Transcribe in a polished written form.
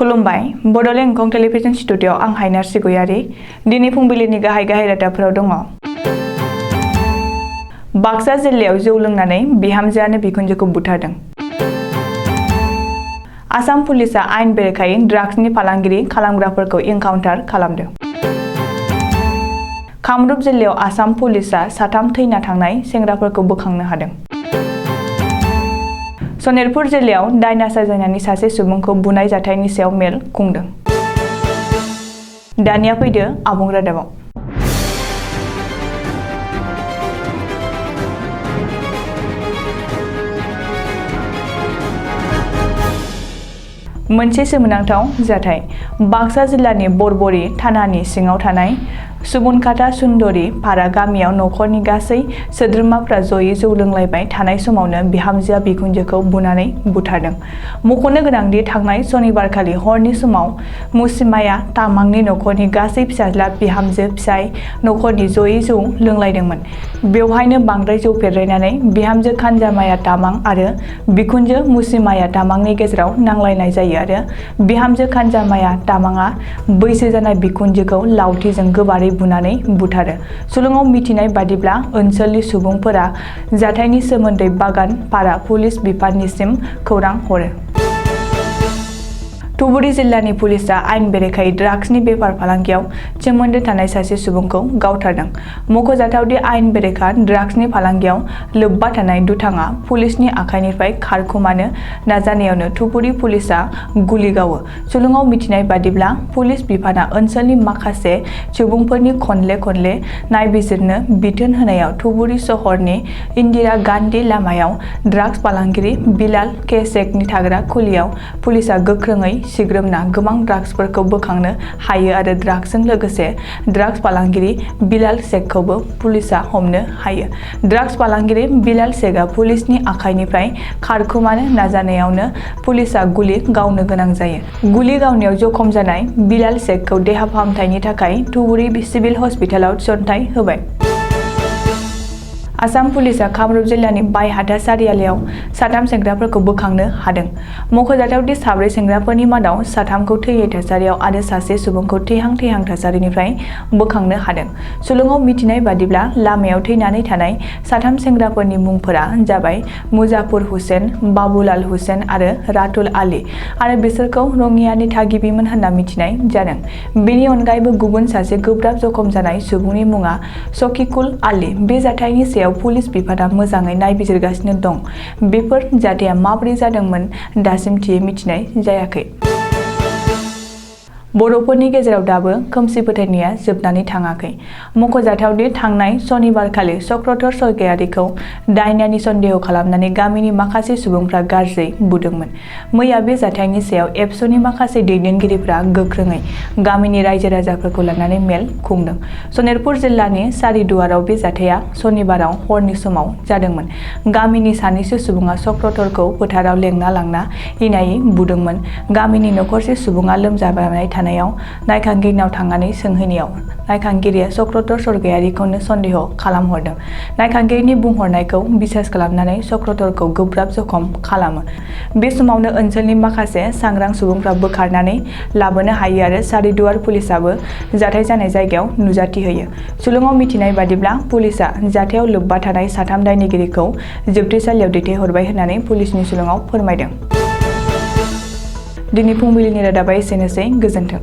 खुलुमबाय Bodoland एंखं television studio आं हायनार सिगयारि दिनै फुंबिलिनि गाहाय रादाबफोराव दङ। बाक्सा जिल्लायाव जौ लोंनानै बिहामजोआनो बिखुनजोखौ बुथारदों। आसाम पुलिसआ आयेन बेरेखायै ड्राग्सनि फालांगिरि खालामग्राफोरखौ एनकाउन्टार खालामदों। कामरुप जिल्लायाव आसाम पुलिसआ 3 थैना थांनाय सेंग्राफोरखौ बोखांनो हादों। सनितपुर जिल्लायाव दायना साजायनानै सासे सुबुंखौ बुनाय जाथायनि सायाव मेल खुंदों। दानिया फैदो आबुं रादाबाव। मोनसे सोमोनांथाव जाथाय बाक्सा जिल्लानि बरबरी थानानि सिङाव थानाय सुबुनखाता सुन्दरी पारा गामियाव नखरनि गासै सोद्रोमाफ्रा जयै जौ लोंलायबाय थानाय समावनो बिहामजोआ बिखुनजोखौ बुनानै बुथारदों। मख'नो गोनांदि थांनाय सनिबारखालि हरनि समाव मुसिमाया तामांनि नखरनि गासै फिसाज्ला बिहामजो फिसाय नखरनि जयै जौ लोंलायदोंमोन। बेवहायनो बांद्राय जौ फेरलायनानै बिहामजो खानजामाया तामां आरो बिखुनजो मुसिमाया तामांनि गेजेराव नांलायनाय जायो आरो बिहामजो खानजामाया तामांआ बैसो जानाय बिखुनजोखौ लावथिजों गोबारै बुनानै बुथारो। सुलुङाव मिथिनाय बादिब्ला ओनसोलनि सुबुंफोरा जाथायनि सोमोन्दै बागान पारा पुलिस बिफाननिसिम खौरां हरो। धुबुरी जिल्लानि पुलिसआ आयेन बेरेखायै ड्राग्सनि बेफार फालांगियाव सोमोन्दो थानाय सासे सुबुंखौ गावथारदों। मख'जाथावदि आयेन बेरेखा ड्राग्सनि फालांगियाव लोब्बा थानाय दुथाङा पुलिसनि आखाइनिफ्राय खारखोमानो नाजानायावनो धुबुरी पुलिसआ गुलि गावो। सुलुङाव मिथिनाय बादिब्ला पुलिस बिफाना ओनसोलनि माखासे सुबुंफोरनि खनले नायबिजिरनो बिथोन होनायाव धुबुरी सहरनि इन्दिरा गान्धी लामायाव ड्राग्स फालांगिरि बिलाल के शेखनि थाग्रा खुलियाव पुलिसआ गोख्रोङै सिग्रोमना गोबां ड्राग्सफोरखौ बोखांनो हायो आरो ड्राग्सजों लोगोसे ड्राग्स फालांगिरि बिलाल शेखखौबो पुलिसआ हमनो हायो। ड्राग्स फालांगिरि बिलाल शेखआ पुलिसनि आखाइनिफ्राय खारखोमानो नाजानायावनो पुलिसआ गुलि गावनो गोनां जायो। गुलि गावनायाव जखम जानाय बिलाल शेखखौ देहा फाहामथायनि थाखाय धुबुरी सिभिल हस्पिटालाव थिसनथाय होबाय। आसाम पुलिसआ कामरुप जिल्लानि बायहाथा सारियालियाव 3 सेंग्राफोरखौ बोखांनो हादों। मख'जाथावदि 4 सेंग्राफोरनि मादाव 3खौ थैयै थासारियाव आरो सासे सुबुंखौ थैहां थासारिनिफ्राय बोखांनो हादों। सुलुङाव मिथिनाय बादिब्ला लामायाव थैनानै थानाय 3 सेंग्राफोरनि मुंफोरा जाबाय मुजाफुर हुसेन, बाबुलाल हुसेन आरो रातुल आली आरो बिसोरखौ रङियानि थागिबिमोन होनना मिथिनाय जादों। बेनि अनगायैबो गुबुन सासे गोब्राब जखम जानाय सुबुंनि मुङा शकिकुल आली। बे जाथायनि सायाव पुलिस बिफाना मोजाङै नायबिजिरगासिनो दं। बेफोर जाथाया माबोरै जादोंमोन दासिम थियै मिथिनाय जायाखै। बर'फोरनि गेजेराव दाबो खोमसि फोथायनाया जोबनानै थाङाखै। मख'जाथावदि थांनाय सनिबारखालि चक्रधर स्वर्गियारिखौ दायनानि सन्देह खालामनानै गामिनि माखासे सुबुंफ्रा गाज्रियै बुदोंमोन। मैया बे जाथायनि सायाव एबसुनि माखासे दैदेनगिरिफ्रा गोख्रोङै गामिनि रायजो राजाफोरखौ लानानै मेल खुंदों। सनितपुर जिल्लानि सारिदुवाराव बे जाथाया सनिबाराव हरनि समाव जादोंमोन। गामिनि सानैसो सुबुङा चक्रधरखौ फोथाराव लेंना लांना इनायै बुदोंमोन। गामिनि नखरसे सुबुङा लोमजाबाय थानायाव नायखांगिरिनाव थांनानै सोंहैनायाव नायखांगिरिया चक्रधर स्वर्गियारिखौनो सन्देह खालामहरदों। नायखांगिरिनि बुंहरनायखौ बिसास खालामनानै चक्रधरखौ गोब्राब जखम खालामो। बे समावनो ओनसोलनि माखासे सांग्रां सुबुंफ्रा बोखारनानै लाबोनो हायो आरो सारिदुवार पुलिसआबो जाथाय जानाय जायगायाव नुजाथिहैयो। सुलुङाव मिथिनाय बादिब्ला पुलिसआ जाथायाव लोब्बा थानाय 3 दायनिगिरिखौ जोबथेसालियाव दैथायहरबाय होननानै पुलिसनि सुलुङाव फोरमायदों। दिनै फुंबिलिनि रादाबा एसेनोसै। गोजोन्थों।